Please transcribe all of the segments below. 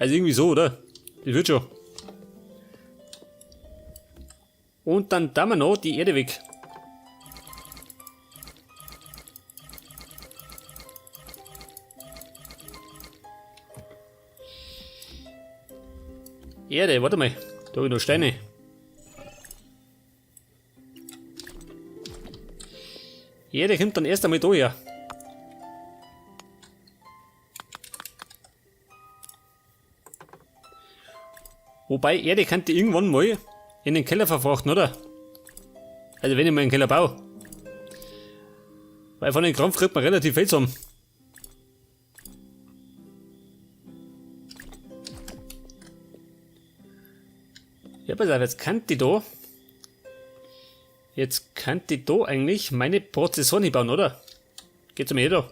Also irgendwie so, oder? Das wird schon. Und dann tun wir noch die Erde weg. Erde, warte mal. Da habe ich noch Steine. Erde kommt dann erst einmal da her. Wobei, Erde könnte irgendwann mal in den Keller verfrachten, oder? Also wenn ich mal einen Keller baue. Weil von den Krampf kriegt man relativ viel zusammen. Ja, pass auf, jetzt kann die da. Jetzt kann die da eigentlich meine Prozessoren bauen, oder? Geht's mir eh da.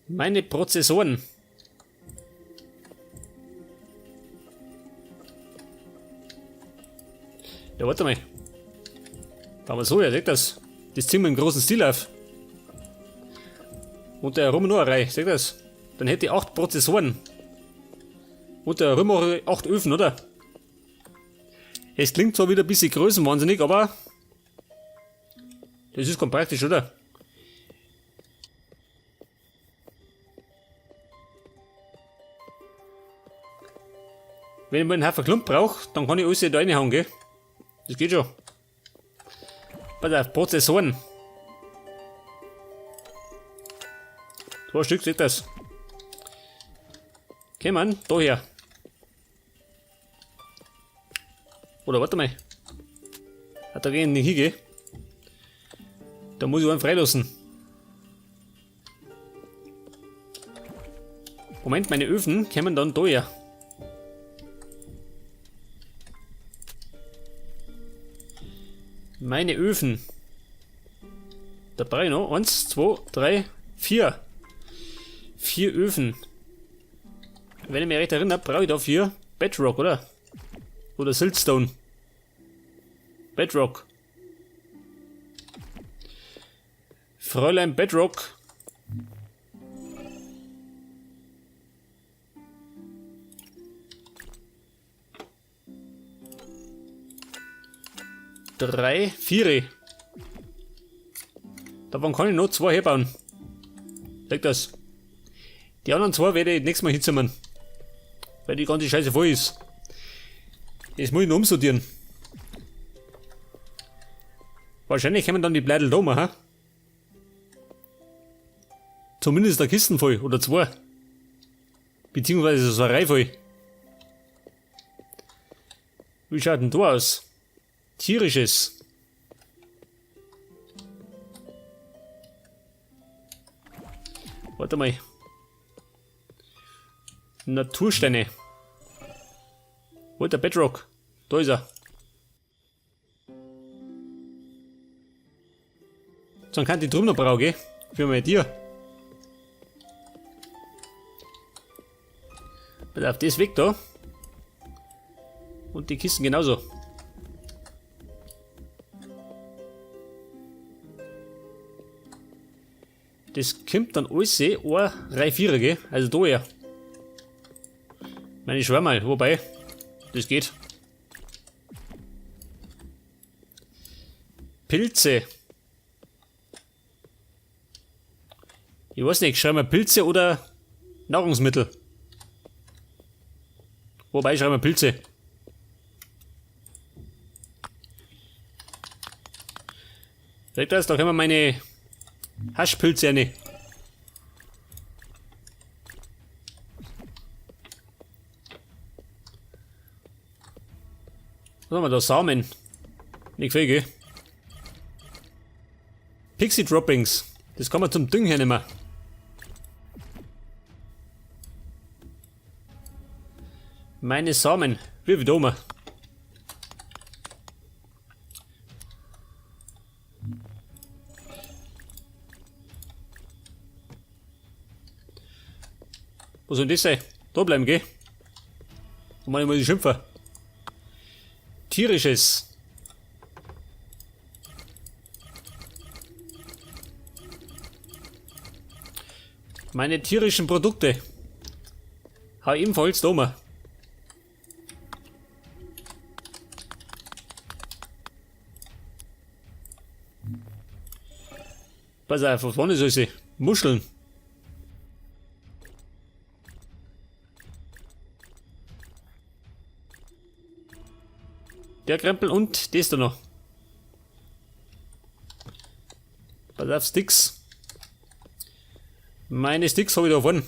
Meine Prozessoren. Ja, warte mal. Bauen wir so, ja, seht das. Das ziehen wir im großen Stil auf. Und der herum noch eine Reihe, seht das? Dann hätte ich 8 Prozessoren. Und der herum auch 8 Öfen, oder? Es klingt zwar wieder ein bisschen größenwahnsinnig, aber das ist ganz praktisch, oder? Wenn ich mal einen Haufen Klump brauche, dann kann ich alles da reinhauen, gell? Das geht schon. Pass auf, Prozessoren. 2 Stück, seht das. Okay, Mann, da her. Oder warte mal. Ah, da gehen nicht hin, gell? Da muss ich einen freilassen. Moment, meine Öfen kommen dann da her. Meine Öfen. Da brauche ich noch. 1, 2, 3, 4. 4 Öfen. Wenn ich mich recht erinnere, brauche ich da 4 Bedrock, oder? Oder Siltstone. Bedrock. Fräulein Bedrock. 3, 4. Davon kann ich noch 2 herbauen. Sag das. Die anderen 2 werde ich nächstes Mal hinzimmern. Weil die ganze Scheiße voll ist. Das muss ich noch umsortieren. Wahrscheinlich können wir dann die Bleidel da machen. Zumindest eine Kisten voll oder 2. Beziehungsweise so eine Reihe voll. Wie schaut denn da aus? Tierisches. Warte mal. Natursteine. Wo ist der Bedrock? Da ist er. Dann kann ich die drüben noch brauchen, gell? Für mein Tier. Pass auf, das weg da. Und die Kisten genauso. Das kommt dann alles eine Reihe 4, gell? Also da her. Ich meine, ich schwör mal, wobei, das geht. Pilze. Ich weiß nicht, schreiben wir Pilze oder Nahrungsmittel? Wobei, schreiben wir Pilze. Seht das, da können wir meine Haschpilze rein. Was haben wir da? Samen. Nicht viel, gell? Pixie Droppings. Das kann man zum Düngen hernehmen. Meine Samen. Wie viel da oben? Wo soll denn das sein? Da bleiben, gell? Und manchmal muss ich schimpfen. Tierisches. Meine tierischen Produkte. Hau ebenfalls da oben. Pass auf, was waren das alles? Muscheln. Der Krempel und das da noch. Pass auf, Sticks. Meine Sticks habe ich da vorne.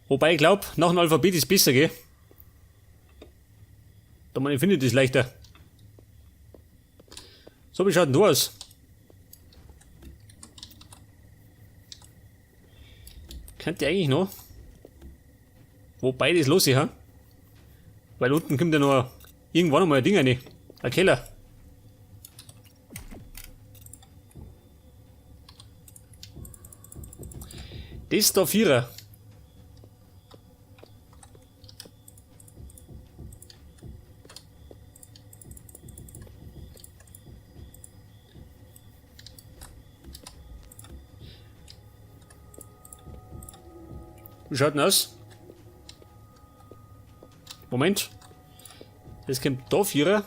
Wobei ich glaub, nach dem Alphabet ist besser, gell? Da man findet es leichter. So, wie schaut denn du aus? Könnt ihr eigentlich noch? Wobei das los ist, ha? Weil unten kommt ja noch irgendwann einmal ein Ding rein. Ein Keller. Das da Vierer. Wie schaut denn aus? Moment. Das kommt da Vierer.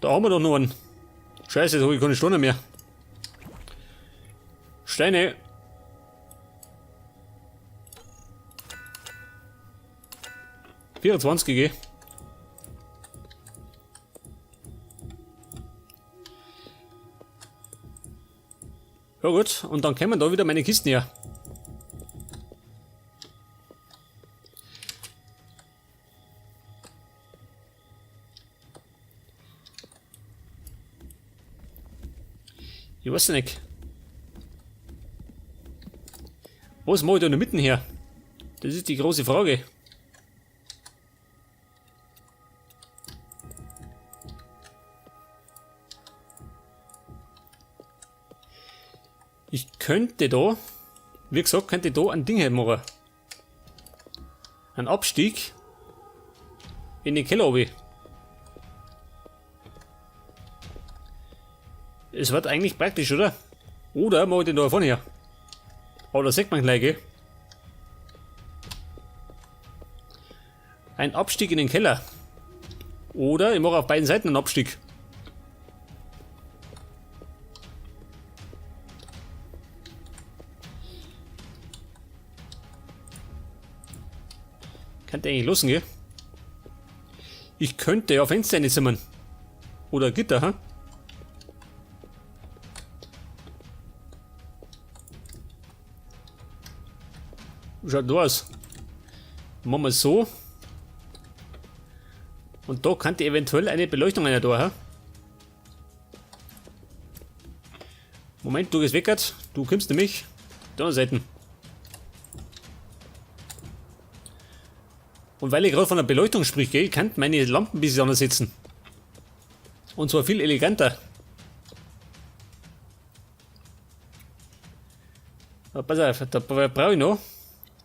Da haben wir doch noch einen. Scheiße, jetzt hab ich keine Steine mehr. Steine. 24, gell? Ja gut, und dann kommen da wieder meine Kisten her. Ich weiß nicht. Was mach ich da in der Mitte her? Das ist die große Frage. Ich könnte da, wie gesagt, könnte da ein Ding machen. Ein Abstieg in den Keller runter. Es wird eigentlich praktisch, oder? Oder mach ich den da vorne her? Aber das sieht man gleich, gell? Ein Abstieg in den Keller. Oder ich mache auf beiden Seiten einen Abstieg. Könnte eigentlich losen, gell? Ich könnte ja Fenster reinzimmern. Oder Gitter, ha? Schaut da aus. Machen wir so. Und da könnte eventuell eine Beleuchtung einer da, ha? Moment, du gehst weg, du kommst nämlich. Da Seiten. Und weil ich gerade von der Beleuchtung sprich, gell, ich kann meine Lampen ein bisschen anders setzen. Und zwar viel eleganter. Aber pass auf, da brauche ich noch.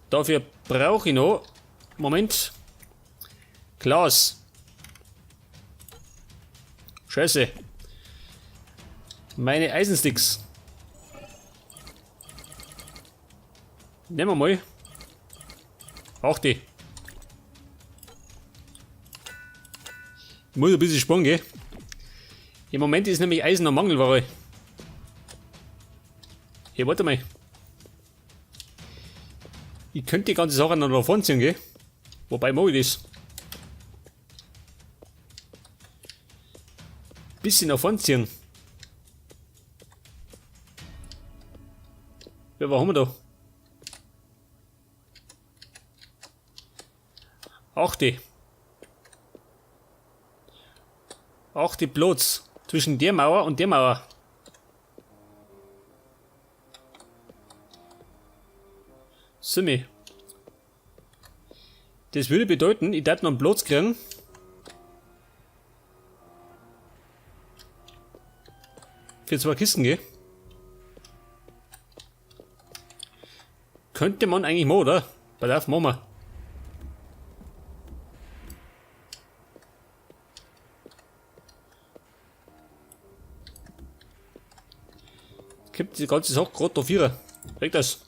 Dafür brauche ich noch. Moment. Glas. Scheiße. Meine Eisensticks. Nehmen wir mal. Auch die. Ich muss ein bisschen sparen, gell? Im Moment ist nämlich Eisen noch Mangelware. Hey, warte mal. Ich könnte die ganze Sache noch nach vorne ziehen, gell? Wobei mach ich das? Bisschen nach vorne ziehen. Ja, was haben wir da? 8. 8 Platz zwischen der Mauer und der Mauer. Simi. Das würde bedeuten, ich darf noch einen Platz kriegen. Für 2 Kisten, gell? Könnte man eigentlich machen, oder? Pass auf, machen wir. Kommt die ganze Sache gerade da vierer. Weg das.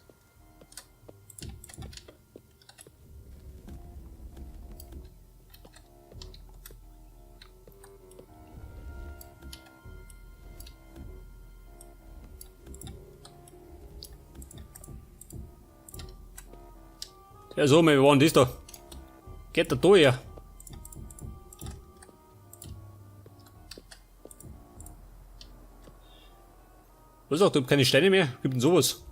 Ja, so, wir waren das da. Geht der da her? Was auch, du hast keine Steine mehr? Gibt denn sowas?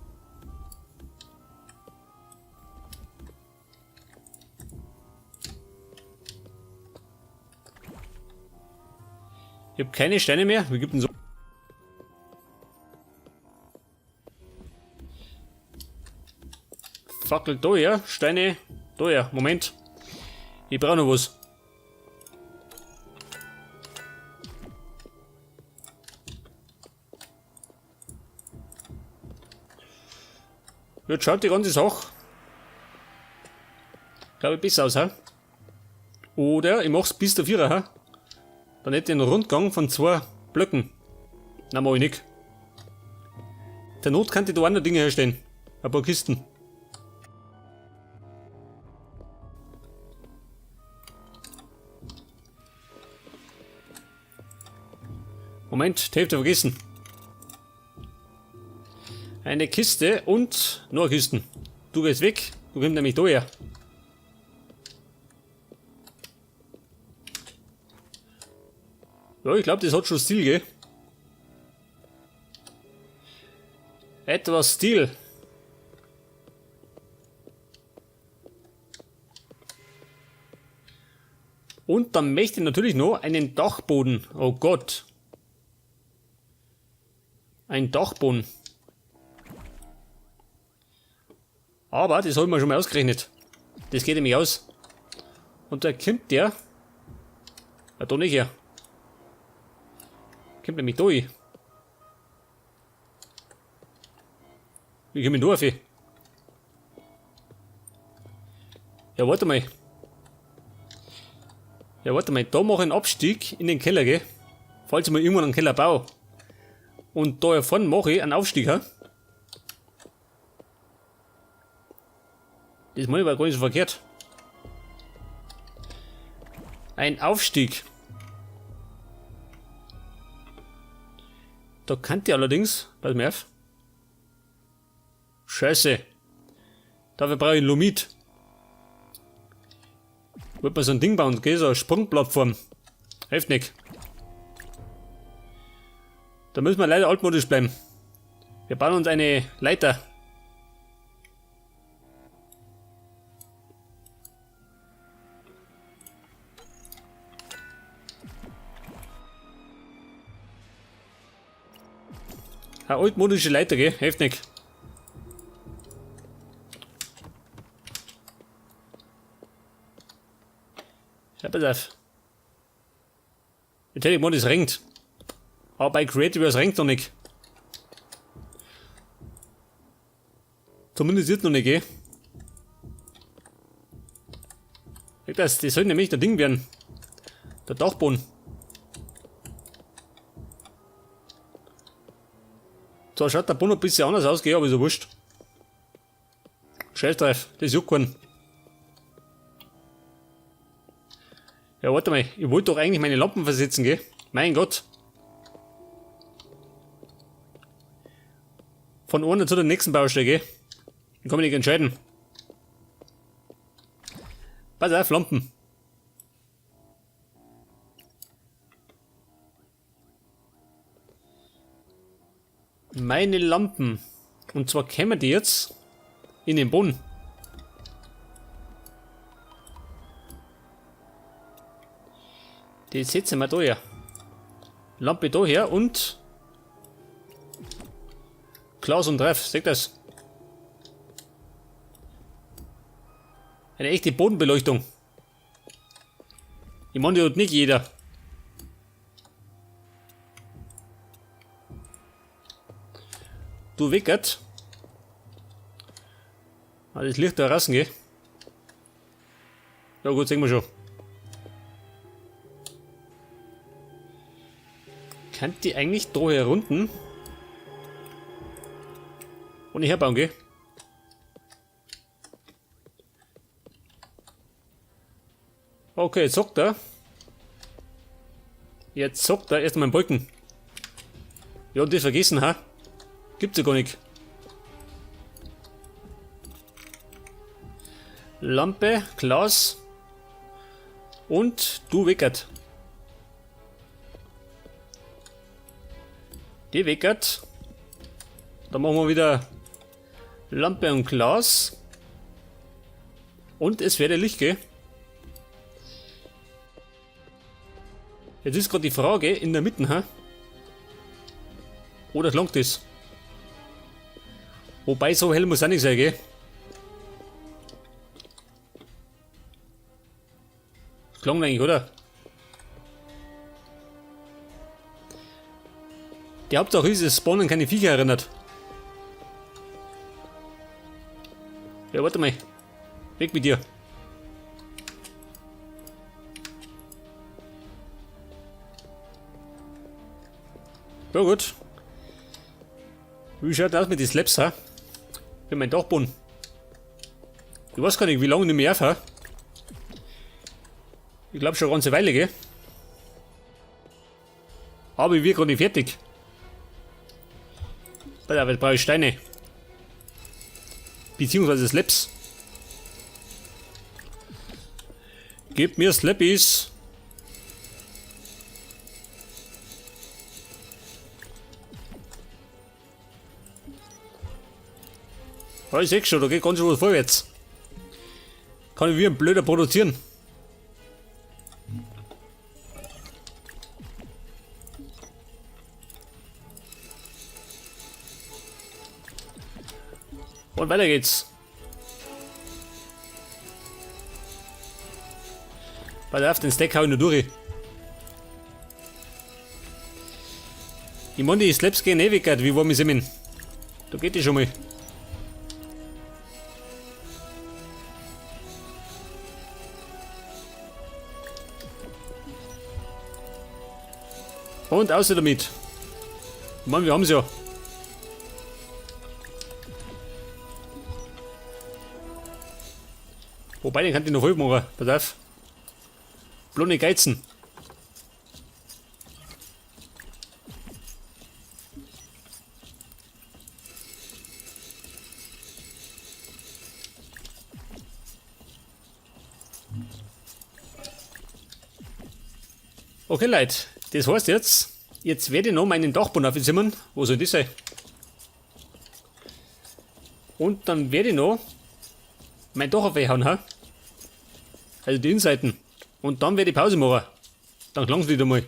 Ich hab keine Steine mehr? Wie gibt denn so? Fackel da her, Steine da her. Moment. Ich brauche noch was. Jetzt schaut die ganze Sache, glaube ich, besser aus, hä? Oder ich mach's bis der Vierer, hä? Dann hätte ich einen Rundgang von 2 Blöcken. Nein, mach ich nicht. Der Not kann ich da andere Dinge herstellen. Ein paar Kisten. Moment, die Hälfte vergessen. Eine Kiste und noch Kisten. Du gehst weg, du kommst nämlich da her. Ja, ich glaub, das hat schon Stil, gell? Etwas Stil. Und dann möchte ich natürlich noch einen Dachboden. Oh Gott. Ein Dachboden. Aber das hab ich mir schon mal ausgerechnet. Das geht nämlich aus. Und da kommt der. Ja, da nicht her. Kommt nämlich da hin. Wie komme ich da auf? Ja, warte mal. Ja, warte mal. Da mache ich einen Abstieg in den Keller, gell? Falls ich mal irgendwann einen Keller baue. Und da vorne mache ich einen Aufstieg, hä? Das meine ich aber gar nicht so verkehrt. Ein Aufstieg. Da kann die allerdings, pass mal auf. Scheiße. Dafür brauche ich Lumit. Wollte man so ein Ding bauen, gell? So eine Sprungplattform. Hilft nicht. Da müssen wir leider altmodisch bleiben. Wir bauen uns eine Leiter. Eine altmodische Leiter, gell? Hilft nicht. Ja, pass auf. Jetzt hätte ich gemeint, es regnet. Aber bei Creative es regnet noch nicht. Zumindest jetzt noch nicht, gell? Das soll nämlich der Ding werden. Der Dachboden. Zwar schaut der Boden ein bisschen anders aus, gell, aber ist ja wurscht. Scheiß drauf, das juckt keinen. Ja, warte mal, ich wollte doch eigentlich meine Lampen versetzen, gell? Mein Gott. Von einer zu der nächsten Baustelle, gell? Ich kann mich nicht entscheiden. Pass auf, Lampen. Meine Lampen. Und zwar kämen die jetzt in den Boden. Die setzen wir da her. Lampe da her und Klaus und Treff, seht das? Eine echte Bodenbeleuchtung. Ich meine, die hat nicht jeder. Du Wickert. Ah, das Licht da raus, gell? Ja gut, sehen wir schon. Kann die eigentlich da herunten? Kann ich herbauen, gell? Okay, jetzt sagt er. Jetzt sagt er erstmal einen Balken. Ja, und das vergessen, ha? Gibt's ja gar nicht. Lampe, Glas und du weckert. Die weckert. Dann machen wir wieder Lampe und Glas. Und es werde Licht, gell? Jetzt ist gerade die Frage in der Mitte, ha? Oder langt das? Wobei, so hell muss auch nicht sein, gell? Klang eigentlich, oder? Die Hauptsache ist, es spawnen keine Viecher erinnert. Ja, warte mal. Weg mit dir. Ja gut. Wie schaut das mit den Slabs, ha? Für mein Dachboden. Ich weiß gar nicht, wie lange ich mehr auf, ha? Ich glaube schon eine ganze Weile, gell? Aber ich bin gerade nicht fertig. Bei der brauche ich Steine. Beziehungsweise Slabs. Gib mir Slappies. Ja, ich seh schon, da geht ganz schön was vorwärts. Kann ich wie ein Blöder produzieren. Und weiter geht's. Pass auf, den Stack hau ich nur durch. Ich meine, die Slabs gehen ewig, wie warm ist ich? Da geht die schon mal. Und außer damit. Mann, wir haben's ja. Wobei, den kann ich noch voll machen. Pass auf. Blonde geizen. Okay, Leute, das heißt jetzt werde ich noch meinen Dachboden aufzimmern. Wo soll das sein? Und dann werde ich noch mein Dach aufhauen, ha? Also die Innenseiten. Und dann werde ich Pause machen. Dann klang's wieder mal.